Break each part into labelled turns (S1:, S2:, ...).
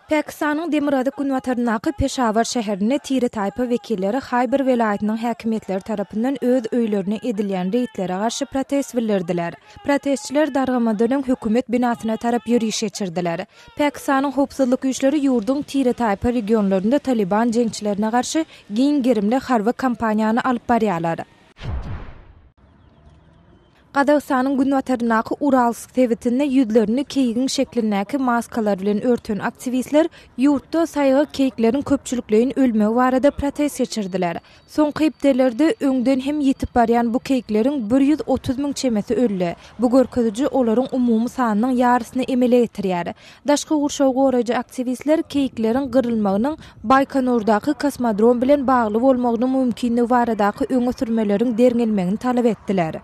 S1: Pakistanyň demirgazyk-günbataryndaky Peşawar şäherinde tire-taýpa wekilleri Haýber welaýatynyň häkimiýetleri tarapyndan öz öýlerine edilýän reýdlere garşy protest bildirdiler. Protestçiler dargamadan öň hökümet binasyna tarap ýöriş geçirdiler. Pakistanyň howpsuzlyk güýçleri ýurduň tire-taýpa regionlarynda Talyban jeňçilerine garşy giň gerimli harby kampaniýany alyp barýarlar. Gazagystanyň günbataryndaky Uralsk sebitinde ýüzlerini keýigiň şeklindäki maskalar bilen örten aktiwistler ýurtda saýgak keýikleriň köpçülikleýin ölmegi barada protest geçirdiler. Soňky hepdelerde öňden hem ýitip barýan bu keýikleriň 130 müň çemesi öldi. Bu görkeziji olaryň umumy sanynyň ýarysyny emele getirýär. Daşky gurşawy goraýjy aktiwistler keýikleriň gyrylmagynyň Baýkonurdaky kosmodrom bilen bagly bolmagynyň mümkinligi baradaky öňe sürmeleriň derňelmegini talap etdiler.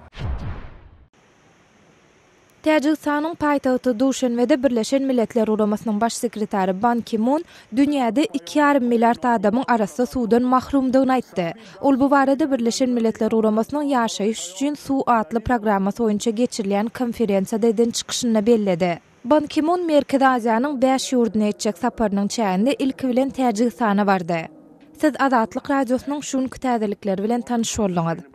S1: Täjigistanyň paýtagty Duşenbede Birleşen Milletler Guramasynyň Baş sekretary Ban Ki Mun dünýäde iki ýarym milliard adamyň arassa suwdan mahrumdygyny aýtdy. Ol bu barada Birleşen Milletler Guramasynyň Ýaşaýyş üçin suw atly programmasy boýunça geçirilýän konferensiýada eden çykyşynda belledi. Ban Ki Mun Merkezi Aziýanyň bäş ýurduna etjek saparynyň çäginde ilki bilen Täjigistana bardy. Siz Azatlyk Radiosynyň şu günki täzelikleri bilen tanyş bolduňyz.